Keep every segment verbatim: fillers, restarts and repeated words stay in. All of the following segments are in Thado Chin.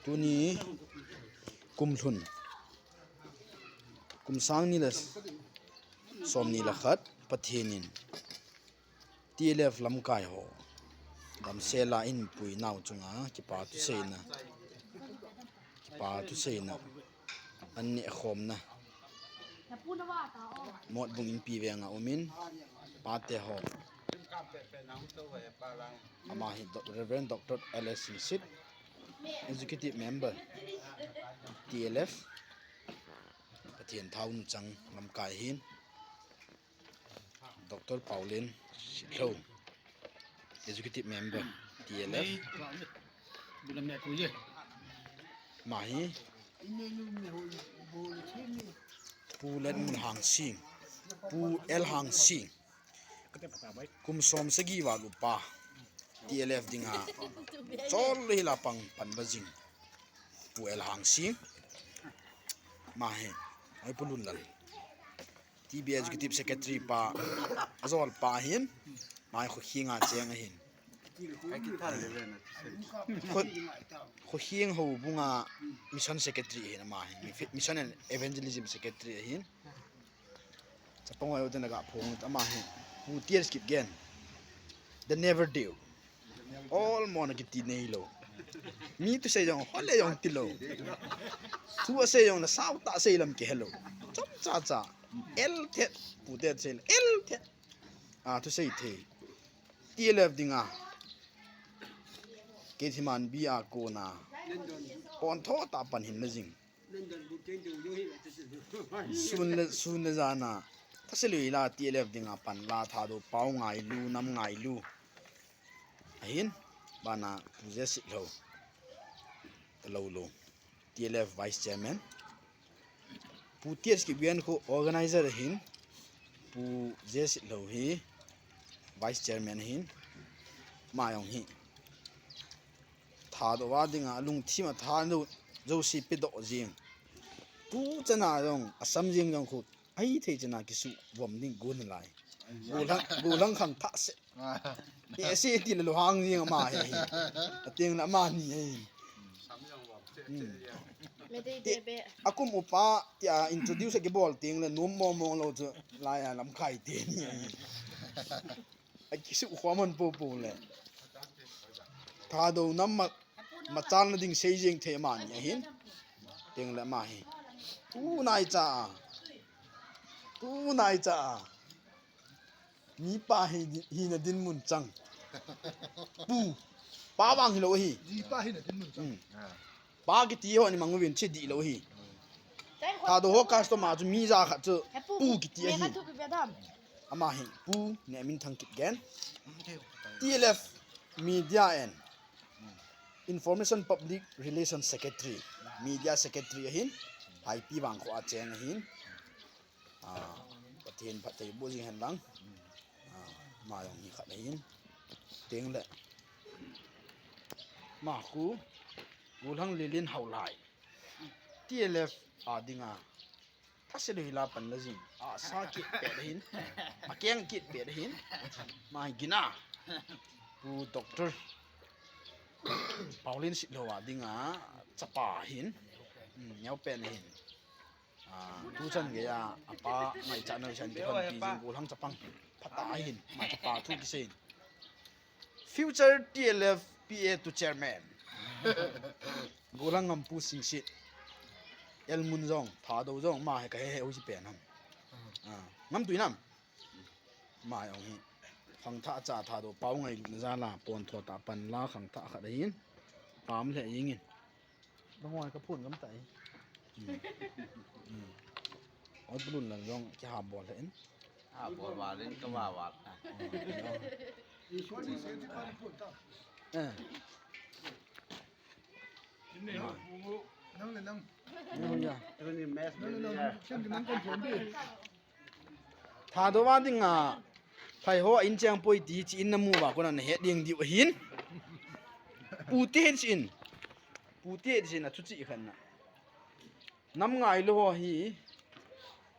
Tuni kum lhun, kum sang ni le som ni le khat, Pathen in T L F lamkai ho damsel a eipui nau chunga kipa thuseina, kipa thuseina an neh khomna Motbung Inpi Veng a um in, pate ho, ama hi Doc-, Reverend Doctor L S Singsit, Executive Member, T L F, Pathen Thao Nu Chang lamkai ahin, Doctor Pauline Sitlhou, Executive Member, T L F, ama hi Pu Letmul Hangsing, Pu L Hangsing, kum som sagi val upa, T L F dinga chol le hila pang pan ba jing, Pu L Hangsing, ama hi, ai Pu Lunlal, T B Executive Secretary pa, ajol pa ahin, ama hi Khokheng a cheng ahin. Kho-, Khokheng houbung a Mission Secretary ahin ama hi, Mission and Evangelism Secretary ahin. Chapang hoi u te na ga phong ama hi, Pu T S Kipgen, the never do. All mo na kiti neilou. Mi thusei jong, hole jong tilou. Thu asei jong na sao tah sei lam kihelou. Chomcha cha. El thet, Pu T S sei, el thet. A, thusei thei. T L F dinga, Keithelmanbi a kona, pon tho tah pan hin na jing. Sun le, sun le jan a, thase lou hila T L F dinga pan la Thadou pau ngailu, nam ngailu. Ahin, bana Pu J Sitlhou, talou lou, T L F Vice Chairman. Pu T S Kipgen khu organizer ahin, Pu J Sitlhou hi Vice Chairman ahin, ama jong hi Thadou a dinga lungthim a tha lou jouse pedoh jing. Tu chan a jong, asam jing jong khu, ahithei chan a kisuh vom ding gon lai. Gollhang, gollhang khangthah seh. Ese ti le lunghang jing ama hi. Ateng le ama ni hi. Hmm. Te, akum upa, tia introduce a kibol teng le nom mong mong lou chu, laiya lamkai te ni ahi. Akisuh khom man popo le. Thadou nam ma, machalna ding sei jeng thei ama ni ahin. Teng le ama hi. Tunai cha a. Tunai cha a. Mipa hi, hina dinmun chang. Pu. Pa vang hilou ahi. Mipa hina dinmun chang. Hmm. Pa kiti ho ni mang uvin che dihlou ahi. Thadou ho customer chu mi ja khat chu Pu kiti ahi. Ama hi Pu Nehminthang Kipgen. T L F Media and Information Public Relations Secretary. Media Secretary ahin. Haipi vang kho a cheng ahin. Ah, Pathen phatthei boh jing hen lang. Ah, ama jong hi khat ahin. Teng le. Ama khu, Gollhang Lilin Haolhai. T L F a dinga. Thase lou hila pan la jing. Asa kit pet ahin. Akeng kit pet ahin. Ama hi gina. Pu Doctor Pauline Sitlhou a dinga. Chapa ahin. Hmm, neopen ahin. Ah, tuchan geiya, apa, ngaichat na chan kithonpi jing gollhang chapang. Phatah ahin, ama chapa thu kisei. Future T L F P A to chairman. Gollhang Ngampu Singsit. Elmun jong, Thadou jong, ama hi kahe he u ji pen ham. Ah, Ngamtui nam. Ama jong hi. Khangthah cha Thadou pau ngailutna jal a, pon tho tah pan la khangthah khat ahin. Pam le jingin. Bang hoi ka phun gam tai. Hmm. Hmm. Oi, Pu Lunlal jong kiha bol hen. Ha bol val in ka va val. Hmm. Eh. Nang le nang. Nang ya. Nang le nang. Chen nang kon phon di. Thadou a dinga, phai ho in cheng poi ti chi in namu va kona nahet ding diu ahin. Pu T H in. Pu T H in athu chi khan na. Nam ngailou ho hi,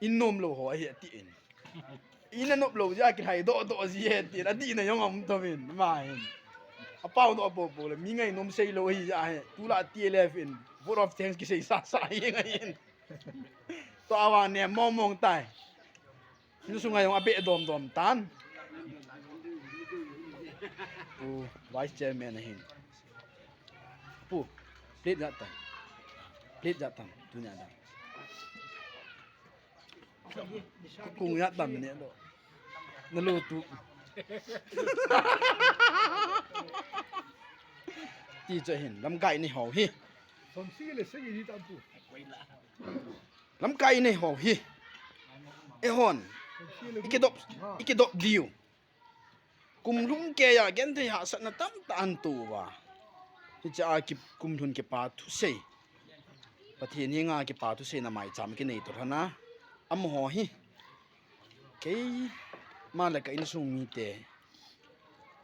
in nomlou ho ahi ati in. In anop lou jeh a kilhai doh doh ji ahi ati in. Adihna jong aum tou vin, ama hin. Apao doh popo le, mi ngainom seilou hi ahi. Tulai T L F in vote of thanks kisei sasa hi ngai in. Tua vang ne mong mong tai. Insunga jong abeh dom dom tan. Pu, Vice Chairman ahin. Pu, plate jat tan. Plate jat tan, tunia dan. Kung jat tan ne lo. Nalu tu. Ti chu hin, lamkai nei ho hi. Som si le sagi ni tam pu. Lamkai nei ho hi. Eihon. Som si le ikidop, ikidop diu. Kum lhum keiya genthei hahsatna tamtah ahin to uva. Hiche a ki, kum lhun kipa thusei. Pathen henga kipa thuseina maicham kinei toh lhon a. Amaho hi. Keima le ka insung mite.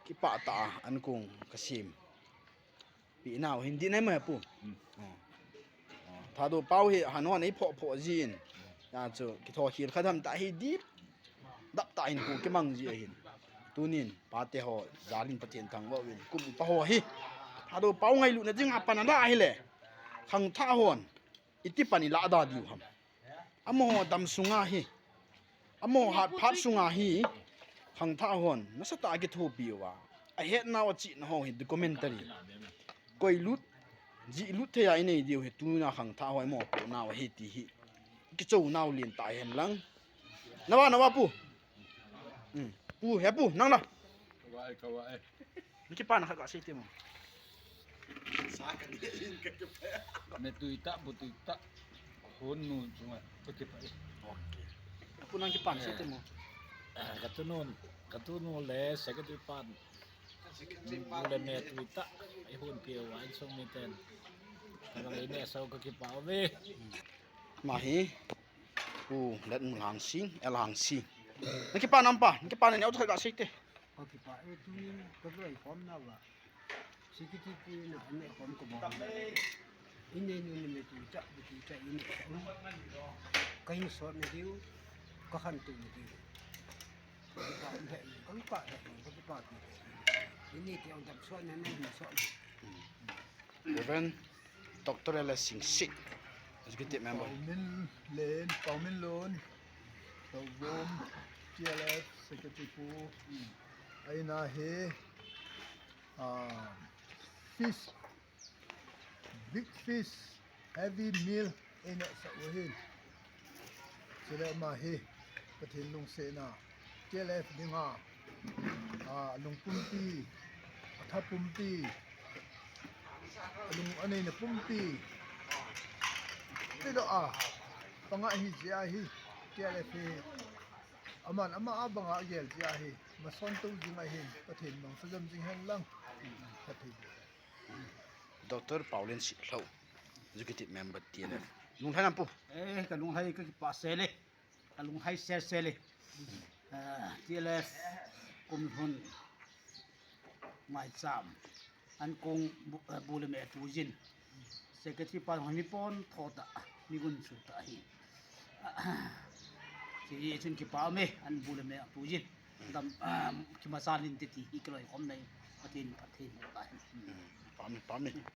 Kipah tah a ankong kasem. Pi nau hin di nai mai pu. Hmm. Oh. Oh. Thadou pau hi han hon ei phoh phoh jin. Ya chu kitho khel kha dam tah hi dip. Dap tah in pu kimang ji ahin. Tunin pate ho jalin Pathen thangvah uvin kum upa ho hi. Thadou pau ngailutna dinga pan ala ahile. Khangthah hon. Iti pan ilah da diu ham. Amaho dam sunga hi. Amaho hat phat sunga hi. Khangthah hon. Nasatah a kithopi uva. Ahetnau achihna ho hi documentary. Koi lut. Jih lut thei a inei diu hi tuna khangthah ho amaho pohnau ahi ti hi. Kichounau lentah hen lang. Nava, nava pu. Hmm. Pu, he pu, nang la. Kawai, kawai. Nakipana khat kasei te mo. Sa ka ni in ka kipa. Me tui tah, bu tui tah. Hon nu chunga ka kipa e. Okay. Pu nang kipana sei te mo. Ah, ka tunu, ka tunu le secretary pan. Secretary pan. Bu le me tui tah. Ei hon pia wa insung miten. Ka le ne sau ka kipa ve. Ama hi. Pu Letmul Hangsing, L Hangsing. Nakipa nam pa, nakipa na neo thal ka sei te. Ka kipa e tu ka loi khom na va. Sikiti pu na ne khom ko ba. Ine nu ni me tu cha, bu tu cha ine. Ka hin so me diu, ka khan tu me diu. Ka kipa he, ka kipa he, ka kipa pi. Ine ti ang dam so na ne hin so. Reverend Doctor L S Singsit, Executive Member. Paumin Len, Paumin Lon, Pauvum, T L F Secretary Pu, aina hi, ah, fish, big fish, heavy meal, aina sa uhin. Chule ama hi, Pathen lungsetna, T L F dinga, a, lungpumpi, a tha pumpi, a lung a neina pumpi, tidoh a, panga hi jeh ahi, T L F hi, aman ama a banga agel jeh ahi, mason tou jing ahin, Pathen mangsa jom jing hen lang, Pathen. Doctor Paulen Sitlhou, Executive Member T L F. Lunglhai nam pu. Eh, ka lunglhai ka kipa sel e. Ka lunglhai sel sel e. Ah, T L F kum lhun maicham. Ankong bu, eh, bu le me tu jin. Secretary pa hon mi pon tho ta, mi gun chu ta hi. Ti chun kipa me, an bu le me tu jin. Dam, ah, kima sa lin te ti hi kiloi khom nei. Pathen, Pathen ta hi. Pami, pami.